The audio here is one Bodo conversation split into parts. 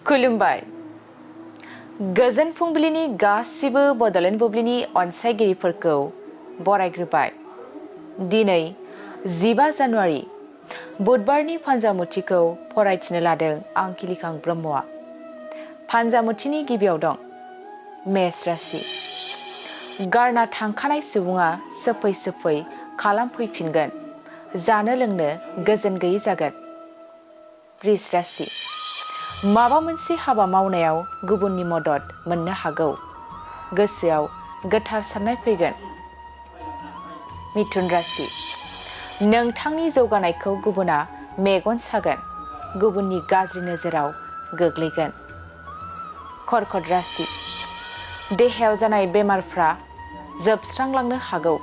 खुलुमबाय। गोजोन फुंबिलिनि गासिबो बड'लेण्ड बुब्लिनि अनसायगिरिफोरखौ बरायग्रोबाय। दिनै 15 जानुवारि बुधबारनि फान्जामुथिखौ फरायथिनो लादों आं किलिखां ब्रह्मआ। फान्जामुथिनि गिबियाव दं मेष राशि। गारना थांखानाय सुबुङा सोफै सोफै खालामफैफिनगोन। जानो लोंनो गोजोन गैयै जागोन। वृष राशि। माबा मोनसे हाबा मावनायाव गुबुननि मदद मोननो हागौ। गोसोआव गोथार साननाय फैगोन। मिथुन राशि। नोंथांनि जौगानायखौ गुबुना मेगन सागोन। गुबुननि गाज्रि नोजोराव गोग्लैगोन। कर्कट राशि। देहायाव जानाय बेमारफ्रा जोबस्रांलांनो हागौ।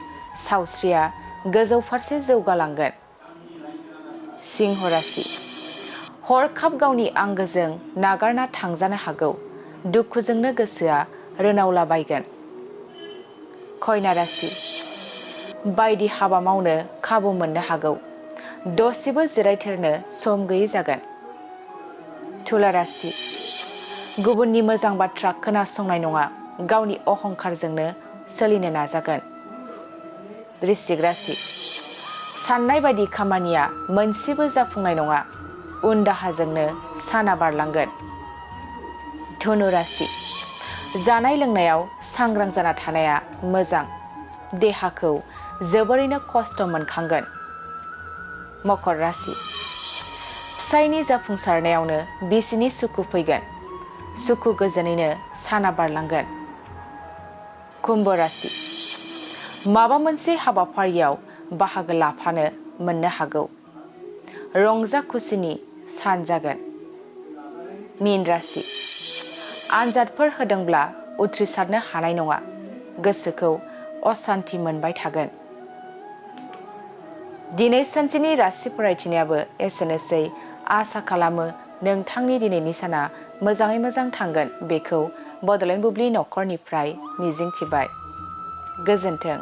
सावस्रिया गोजौ फारसे जौगालांगोन। सिंह राशि। हरखाब गावनि आंगोजों नागारना थांजानो हागौ। दुखुजोंनो गोसोआ रोनावलाबायगोन। कन्या राशि। बायदि हाबा मावनो खाबु मोननो हागौ। दसेबो जिरायथेरनो सम गैयै जागोन। तुला राशि। गुबुननि मोजां बाथ्रा खोनासंनाय नङा। गावनि अहंखारजोंनो सोलिनो नाजागोन। वृश्चिक राशि। साननाय बायदि खामानिया मोनसेबो जाफुंनाय नङा। उन दाहाजोंनो साना बारलांगोन। धनु राशि। जानाय लोंनायाव सांग्रां जाना थानाया मोजां। देहाखौ जोबोरैनो खस्थ' मोनखांगोन। मकर राशि। फिसायनि जाफुंसारनायावनो बिसिनि सुखु फैगोन। सुखु गोजोनैनो साना बारलांगोन। कुम्भ राशि। माबा मोनसे हाबाफारियाव बाहागो लाफानो मोननो हागौ। रंजा खुसिनि सान जागोन। मीन राशि। आनजादफोर होदोंब्ला उथ्रिसारनो हानाय नङा। गोसोखौ असान्थि मोनबाय थागोन। दिनै सानसेनि राशि फरायथिनायाबो एसेनोसै। आसा खालामो नोंथांनि दिनैनि साना मोजाङै मोजां थांगोन। बेखौ बड'लेण्ड बुब्लि नखरनिफ्राय मिजिंथिबाय। गोजोन्थों।